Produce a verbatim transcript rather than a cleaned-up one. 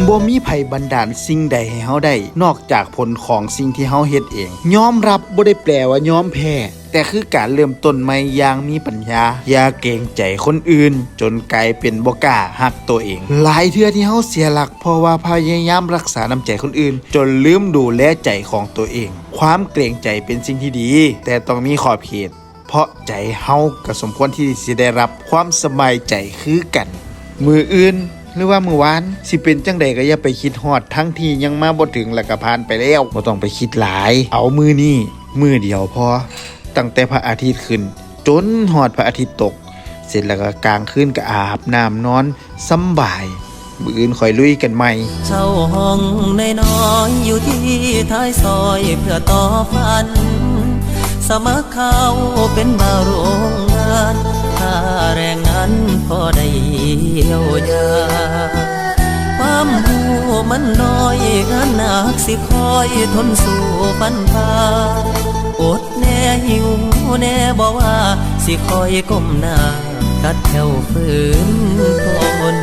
บ่มีไผบันดาลสิ่งใดให้เฮาได้ นอกจากผลของสิ่งที่เฮาเฮ็ดเอง ยอมรับบ่ได้แปลว่ายอมแพ้ แต่คือการเริ่มต้นใหม่อย่างมีปัญญา อย่าเกรงใจคนอื่น จนกลายเป็นบ่กล้าฮักตัวเอง หลายเทื่อที่เฮาเสียหลัก เพราะว่าพยายามรักษาน้ำใจคนอื่น จนลืมดูแลใจของตัวเอง ความเกรงใจเป็นสิ่งที่ดี แต่ต้องมีขอบเขต เพราะใจเฮาก็สมควรที่สิได้รับความสบายใจคือกัน มื้ออื่น หรือว่ามื้อวาน สิเป็นจั่งใดก็อย่าไปคิดฮอด ทั้งที่ยังมาบ่ถึง แล้วก็ผ่านไปแล้ว บ่ต้องไปคิดหลาย เอามื้อนี้ มื้อเดียวพอ ตั้งแต่พระอาทิตย์ขึ้น จนฮอดพระอาทิตย์ตก เสร็จแล้วก็กลางคืนก็อาบน้ำนอนสำบาย มื้ออื่นค่อยลุยกันใหม่ เช่าห้องน้อยๆ อยู่ที่ท้ายซอยเพื่อต่อฝัน สมัครเข้าเป็นบ่าวโรงงาน ค่าแรงงานพอได้เยียวยา ความรู้มันน้อย งานหนักสิคอยทนสู้ฟันฝ่า อดแน่หิวแน่บ่ว่า สิคอยก้มหน้ากัดแข้วฝืนทน